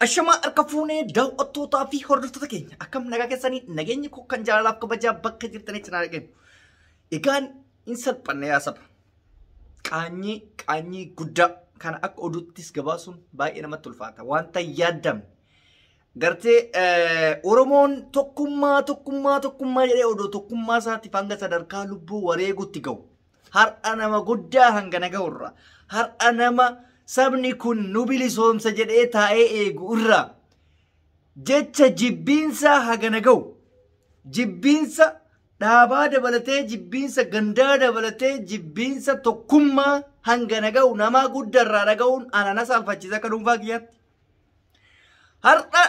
Ashamaa harka fuunee daawwattootaa fi hordoftoota keenya akkam nagaa keessanii nageenyi koo kan jaalalaaf kabajaa bakka jirtanitti na argamu. Egaan hin salphanne yaa saba. Qaanyii qaanyii guddaa kana akka oduuttis gabaasuun baay'ee namatti ulfaata. Wanta yaaddamne. Gartee Oromoon tokkummaa tokkummaa tokkummaa jedhee odoo tokkummaa isaatiif hanga sadarkaa lubbuu wareegutti ga'u. Har'a nama guddaa hangana ga'urra. Har'a nama sabni kun nu bilisoomsa jedhee taa'ee eegu irraa jecha jibbiinsa hagana ga'u. Jibbiinsa dhaabaa dabalatee, jibbiinsa gandaa dabalatee, jibbiinsa tokkummaa hangana ga'u nama guddaarraa dhaga'uun anana saalfachiisa akka dhuunfaa kiyyaatti. Har'a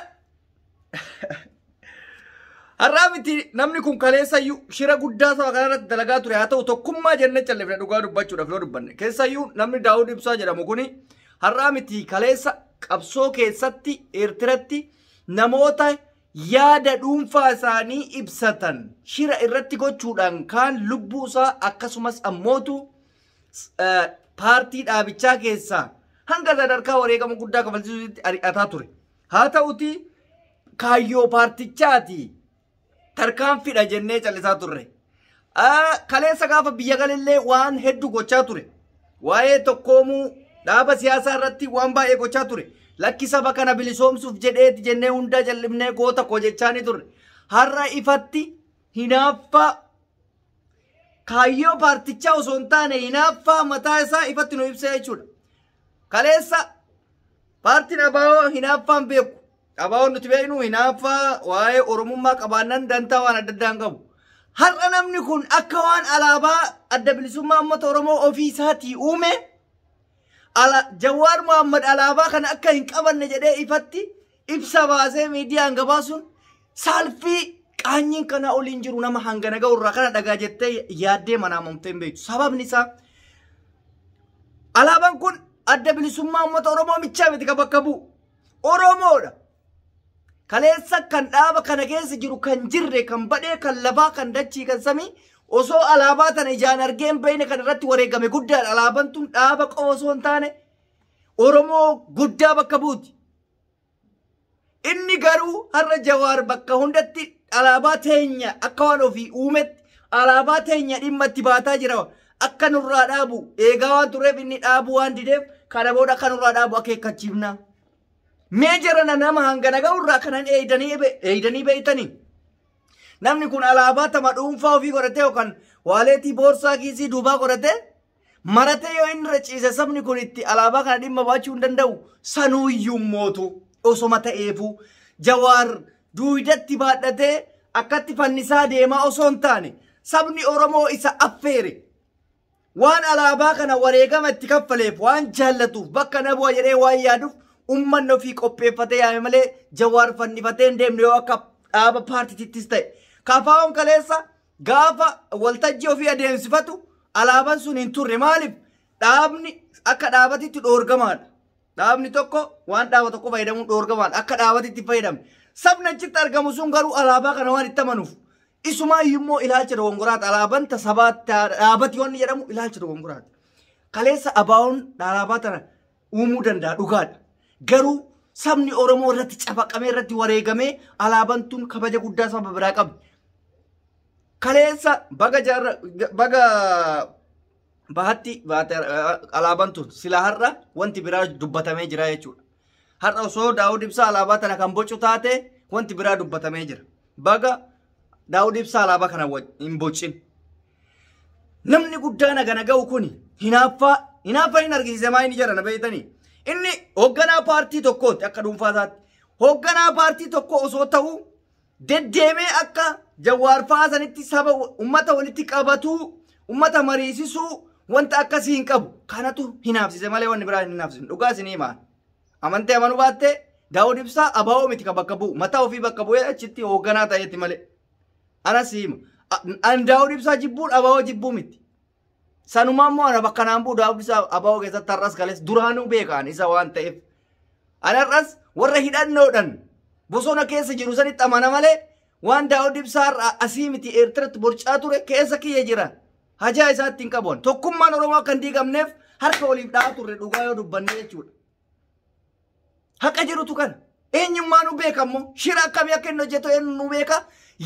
har'aa miti, namni kun kaleessayyuu shira guddaa saba kanarratti dalagaa ture. Haa ta'u, tokkummaa jennee callifne. Dhugaa dubbachuudhaaf yoo dubbanne, keessayyuu namni Daawud Ibsaa jedhamu kuni har'aa miti, kaleessa qabsoo keessatti Eertiratti namoota yaada dhuunfaa isaanii ibsatan shira irratti gochuudhaan kaan lubbuu isaa akkasumas ammootu paartii dhaabichaa keessaa hanga sadarkaa wareegama guddaa kafalchiisuutti ari'ataa ture. Haa ta'uti, kaayyoo paartichaati, tarkaanfidha jennee callisaa turre. Kaleessa gaafa biyya galillee waan hedduu gochaa ture. Waa'ee tokkoomuu dhaaba siyaasaa irratti waan baay'ee gochaa ture. Lakki, saba kana bilisoomsuuf jedheeti jennee hunda jal'ifnee goota koo jechaa ni turre. Har'a ifatti hinaaffaa kaayyoo paartichaa osoo hin taane hinaaffaa mataa isaa ifatti nu ibsa jechuudha. Kaleessa paartiin ABO hinaaffaan beeku. ABO nuti beeknu hinaaffaa waa'ee Oromummaa qabaannan dantaa waan adda addaa hin qabu. Har'a namni kun akka waan alaabaa Adda Bilisummaa Uummata Oromoo ofii isaatii uume, ala Jawaar Mohammad alaabaa kana akka hin qabanne jedhee ifatti ibsa baasee miidiyaan gabaasuun saalfii qaanyiin kana oliin jiru. Nama hangana ga'u irraa kana dhagaa jettee yaaddee manaa mamtee hin beektu. Sababni isaa, alaabaan kun Adda Bilisummaa Uummata Oromoo michaa miti kan bakka bu'u. Oromoodha. Kaleessa kan dhaaba kana keessa jiru, kan jirre, kan badhee, kan lafaa, kan dachii, kan samii osoo alaabaa tana ijaan argee hin beekne kan irratti wareegame guddaadha. Alaabaan tun dhaaba qofa osoo hin taane Oromoo guddaa bakka buuti. Inni garuu har'a Jawaar bakka hundatti alaabaa teenya akka waan ofii uumetti alaabaa teenya dhimma itti baataa jira. Akka nurraa dhaabu eegaa waan tureef, inni dhaabuu waan dideef, kana booda akka nurraa dhaabu akeekkachiifna. Mee jarana, nama hangana ga'urraa kanan eeydanii beeytanii? Namni kun alaabaa tama dhuunfaa ofii godhatee yookaan waaleetii boorsaa kiisii duubaa godhatee maratee yoo inni irra ciise, sabni kun itti alaabaa kana dhimma baachuu hin danda'u. Sanuuyyuu mootu osoma ta'eefu, Jawaar duudatti baadhatee akkatti fannisaa deemaa osoo hin taane, sabni Oromoo isa affeere waan alaabaa kana wareegama itti kaffaleef, waan jaallatuuf, bakka na bu'a jedhee waan yaaduuf, ummanni ofii qopheeffatee yaame malee Jawaar fannifatee hin deemne yoo akka dhaaba paartittis ta'e. Kafaa'oon kaleessa gaafa waltajjii ofii adeemsifatu alaabaan sun hin turre. Maaliif? Dhaabni akka dhaabatitti dhoorgamaadha. Dhaabni tokko waan dhaaba tokko fayyadamuun dhoorgamaadha. Akka dhaabatitti fayyadamne. Sabni achitti argamu sun garuu alaabaa kana waan itti amanuuf. Isumaa immoo ilaalcha dogongoraati. Alaabaan sabaatti dhaabati wanni jedhamu ilaalcha dogongoraati. Kaleessa ABO'n alaabaa tana uumuu danda'a, dhugaadha. Garuu sabni Oromoo irratti cafaqamee, irratti wareegamee, alaabaan tun kabaja guddaa saba biraa qabdi. Kaleessa baga jaarra baga bahatti baate alaabaan tun, sila har'a wanti biraa dubbatamee jira jechuudha. Har'a osoo Daawud Ibsaa alaabaa tana kan bocu taate, wanti biraa dubbatamee jira. Baga Daawud Ibsaa alaabaa kana hin bocin. Namni guddaan hagana ga'u kuni hinaaffaa hinaaffaa hin argisiise. Maa inni jedhan beektanii? Inni hoogganaa paartii tokkooti akka dhuunfaa isaatti. Hoogganaa paartii tokko osoo ta'u deddeemee akka Jawaar fa'aa sanitti saba ummata walitti qabatuu, ummata mariisisuu wanta akkasii hin qabu. Kanatu hinaafsise malee wanni biraa hin hinaafsisne. Dhugaa isinii himaa. Amantee amanuu baattee, Daawud Ibsaa ABO miti kan bakka bu'u. Mataa ofii bakka bu'ee achitti hoogganaa ta'etti malee. Anas hima. An Daawud Ibsaa jibbuun ABO jibbuu miti. Sanumaa immoo ana bakka naan bu'u Daawud Ibsaa ABO keessatti har'as kalees duraanuu beekaan isa waan ta'eef. Ani har'as warra hidhannoodhaan bosona keessa jiru sanitti amana malee, waan Daawud Ibsaa har'a asii miti Eertiratti borcaa ture keessa kiyya jira. Hajaa isaatti hin qabu. Tokkummaan Oromoo akka hin diigamneef harka waliif dha'aa turre, dhugaa yoo dubbanne jechuudha. Haqa jirutu kana. Eenyummaa nu beeka immoo shira akkamii akka inni hojjetu eenyu nu beeka.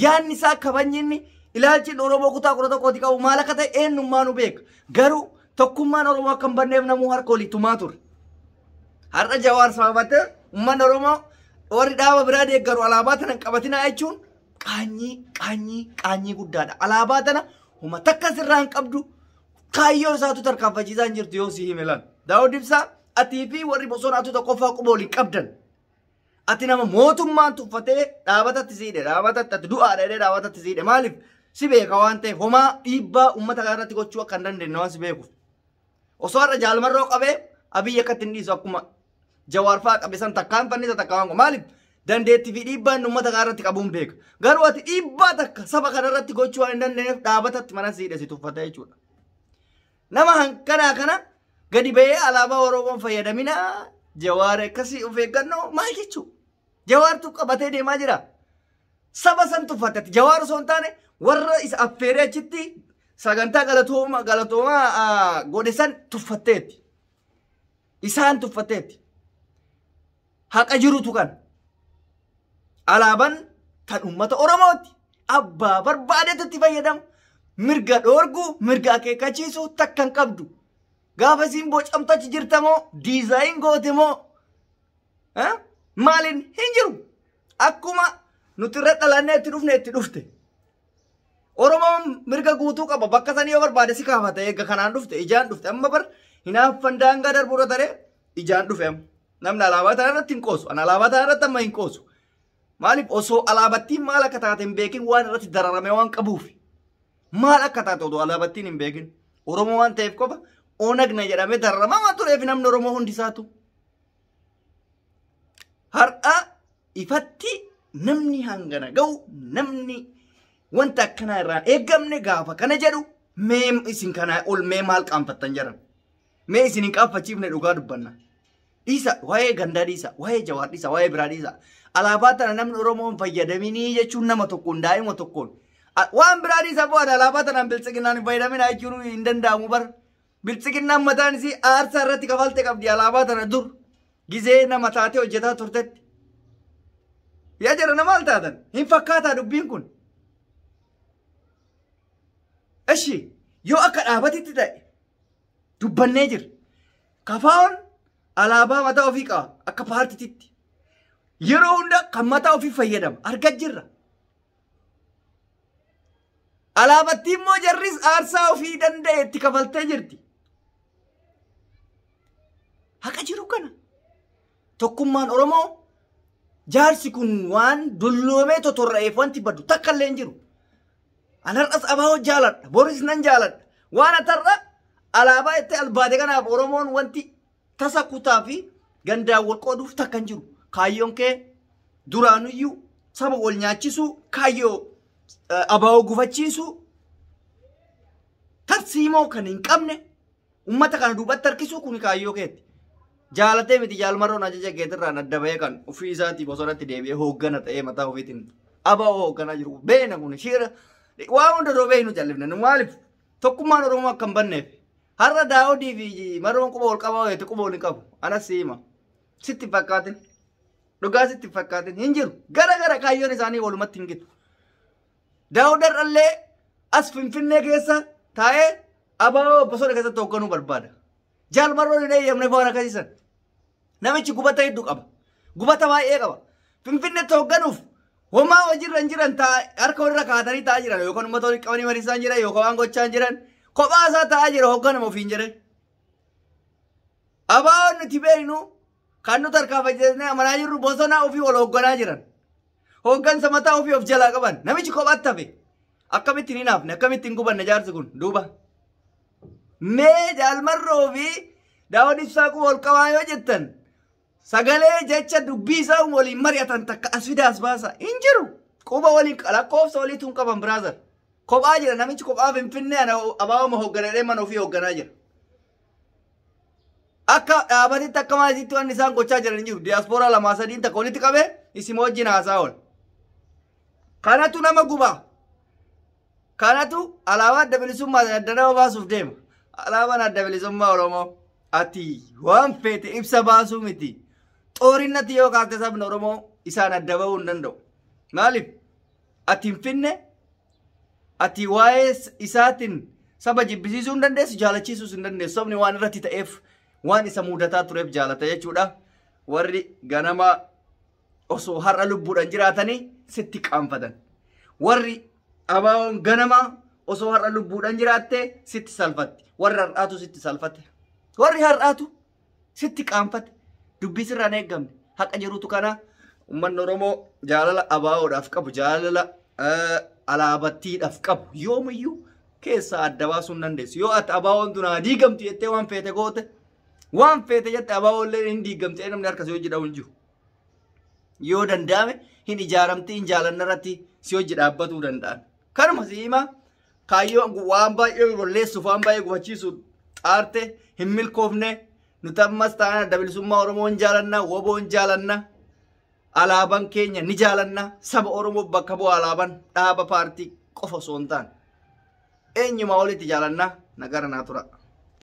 Yaanni isaa kabajni inni ilaalchi Oromoo kutaa 11 qabu maal akka ta'e eenyummaa nu beeka. Garuu tokkummaan Oromoo akka hin banneef namuu harka olii tumaa ture. Har'a Jawaar sababatee uummanni Oromoo warri dhaaba biraa deeggaru alaabaa tana hin qabatinaa jechuun qaanyii qaanyii qaanyii guddaadha. Alaabaa tana huma takka sirraa hin qabdu kaayyoo isaatu tarkaanfachiisaa hin jirtu yoo si hime lan. Daawud Ibsaa atii fi warri bosonaatu tokkoffaa quba waliin qabdan. Ati nama mootummaan tuffatee dhaabatatti siidhe dhaabatatti ati du'aadha jedhee dhaabatatti siidhe maaliif si beeka waan ta'eef homaa dhiibbaa uummata kana irratti gochuu akka hin dandeenye waan si beekuuf. Osoo har'a Jaalmarroo qabee Abiyyi akka ittiin dhiisu akkuma Jawaar fa'aa qabe san takkaan fannisa takka waan maaliif dandeettii fi dhiibbaan uummata kana irratti qabuun beeka. Garuu ati dhiibbaa takka saba kana irratti gochuu waan hin dandeenyeef dhaabatatti mana siidhe si tuffata jechuudha. Nama hankanaa kana gadi ba'ee alaabaa Oromoon fayyadamina Jawaar akkasii of eeggannoo maal jechuudha? Jawaartu qabatee deemaa jira. Saba san tuffatatti Jawaar osoo hin taane warra isa affeeree achitti sagantaa galatooma galatoomaa godhe san tuffatteetti. Isaan tuffatteetti. Haqa jirutu kan. Alaabaan kan uummata Oromooti. Abbaa barbaadetu itti fayyadamu. Mirga dhoorguu, mirga akeekkachiisuu takka hin qabdu. Gaafa isiin bocamtu achi jirtamoo, diizaayin goote moo maaliin hin jiru. Akkuma nuti irra dhalannee itti dhufne itti dhufte. Oromoon mirga guutuu qaba. Bakka sanii yoo barbaade si kaafata. Eegga kanaan dhufte, ijaan dhufte. Amma bar hinaaffan daangaa darbuu irra taree ijaan dhufe amma. Namni alaabaa tana irratti hin qoosu. Ani alaabaa tana irratti amma hin qoosu. Maaliif osoo alaabattiin maal akka taate hin beekin waan irratti dararame waan qabuuf. Maal akka taate odoo alaabattiin hin beekin. Oromoo waan ta'eef qofa Onagna jedhamee dararamaa waan tureef namni Oromoo hundi isaatu. Har'a ifatti namni hangana ga'u namni wanta akkanaa irraan eeggamne gaafa kana jedhu mee isin kanaa ol mee maal qaanfattan jedhan. Mee isin hin qaanfachiifne dhugaa dubbanna. Dhiisa waa'ee gandaa dhiisa waa'ee Jawaar dhiisa waa'ee biraa dhiisa. Alaabaa tana namni Oromoo hin fayyadaminii jechuun nama tokkoon daa'ima tokkoon. Waan biraa dhiisa bu'aan alaabaa tanaan biltsiginnaan hin fayyadaminaa jechuun hin danda'amu bara. Biltsiginnaan mataan isii aarsaa irratti kafalte qabdi alaabaa tana dur. Gizee nama taatee hojjetaa turtetti. Yaa jara nama maal taatan? Hin fakkaataa dubbiin kun. Eshi yoo akka dhaabatitti ta'e dubbannee jira. Kafaa'oon alaabaa mataa ofii qaba akka paartititti. Yeroo hunda kan mataa ofii fayyadama argaa jirra. Alaabattii immoo jarris aarsaa ofii danda'e itti kafaltee jirti. Haqa jiru kana. Tokkummaan Oromoo jaarsi kun waan dulloomee totorra'eef wanti baddu takka illee hin jiru. An har'as abaa'oo jaaladha. Boris nan jaaladha. Waan atarra alaabaa itti albaate kanaaf Oromoon wanti tasa kutaa fi gandaan wal qooduuf takka hin jiru. Kaayyoon kee duraanuyyuu saba wal nyaachisuu kaayyoo abaa'oo gufachiisuu tarsiimoo kan hin qabne uummata kana duubatti harkisuu kun kaayyoo keetti. Jaalatee miti Jaalmarroon ajaja keetirraan adda bahee kan ofii isaatii bosonatti deebi'ee hooggana ta'ee mataa ofiitiin abaa'oo hoogganaa jiru. Beena kun shiira waan hunda doo beeknu callifne nu maaliif tokkummaan Oromoo akka hin banneef. Har'a Daawudii fi Marroon quba wal qabaa wayitu quba wal hin qabu. Anas si hima. Sitti hin fakkaatin. Dhugaa sitti hin fakkaatin. Hin jiru. Gara gara kaayyoon isaanii walumatti hin gitu. Daawud har'allee as Finfinnee keessa taa'ee abaa'oo bosona keessatti hoogganuu barbaada. Jaal Marroon hin eeyyamne waan akkasiisan. Namichi gubata hedduu qaba. Gubata baay'ee qaba. Finfinneetti hoogganuuf homaa hojiirra hin jiran harka walirra kaa'atanii taa'aa jiran yookaan uummata walitti qabanii mariisaa hin jiran yookaan waan gochaa hin jiran kophaa isaa taa'aa jira hoogganama ofiin jedhee. Abaa'oon nuti beeknu kan nuti harkaa amanaa jirru bosonaa ofii wal hoogganaa jiran. Hooggansa mataa ofii of jalaa qaban. Namichi kophaatti hafe. Akkamitti hin hinaafne akkamitti hin gubanne jaarsi kun duuba. Mee Jaalmarroo fi Daawud Ibsaa quba ol qabaa yoo jettan sagalee jecha dubbii isaa waliin mari'atan takka as fidaa as baasa hin jiru. Quba waliin lakkoofsa waliitu hin qaban biraazar. Kophaa jira namichi kophaa Finfinnee ana abaa'uma hoogganadhee mana ofii hoogganaa jira. Akka dhaabatitti akka maasiitti waan isaan gochaa jiran hin jiru. Diyaaspooraa lamaa sadiin takka walitti qabee isin wajjin haasaa oola. Kanatu nama guba. Kanatu alaabaa adda bilisummaa adda nama baasuuf deema. Alaabaan adda bilisummaa Oromoo ati waan feete ibsa baasuu miti. Xoorinatti yoo kaafte sabni Oromoo isaan adda bahuu hin danda'u. Maaliif? Ati hin finne, ati waa'ee isaatiin saba jibbisiisuu hin dandeessu, jaalachiisuus hin dandeessu. Sabni waan irratti ta'eef, waan isa mudataa tureef jaalata jechuudha. Warri ganama osoo har'a lubbuudhaan jiraatanii sitti qaanfatan. Warri abaaboon ganamaa osoo har'a lubbuudhaan jiraatte sitti salfatti. Warri har'aatu sitti salfate. Warri har'aatu sitti qaanfate. Dubbii sirraan eeggamne. Haqa jirutu kana uummanni Oromoo jaalala abaaboodhaaf qabu, jaalala alaabattiidhaaf qabu yoomiyyuu keessaa adda baasuu hin dandeessu. Yoo ati abaaboon tun haa diigamtu jettee waan feete goote, waan feete jette abaaboon illee hin diigamte, namni harka si hojii dhabu hin jiru. Yoo danda'ame hin ijaaramti, hin jaalanna irratti si hojii dhaabbatuu danda'an. Kanuma si himaa, kaayyoo waan baay'ee balleessuuf, waan baay'ee gufachiisuuf xaarte hin milkoofne. Nuti ammas taanaan Adda Bilisummaa Oromoo hin jaalanna, WBO hin jaalanna, alaabaan keenya ni jaalanna, saba Oromoo bakka bu'a alaabaan dhaaba paartii qofa osoo hin taane. Eenyumaa olitti jaalanna, nagara naa tura.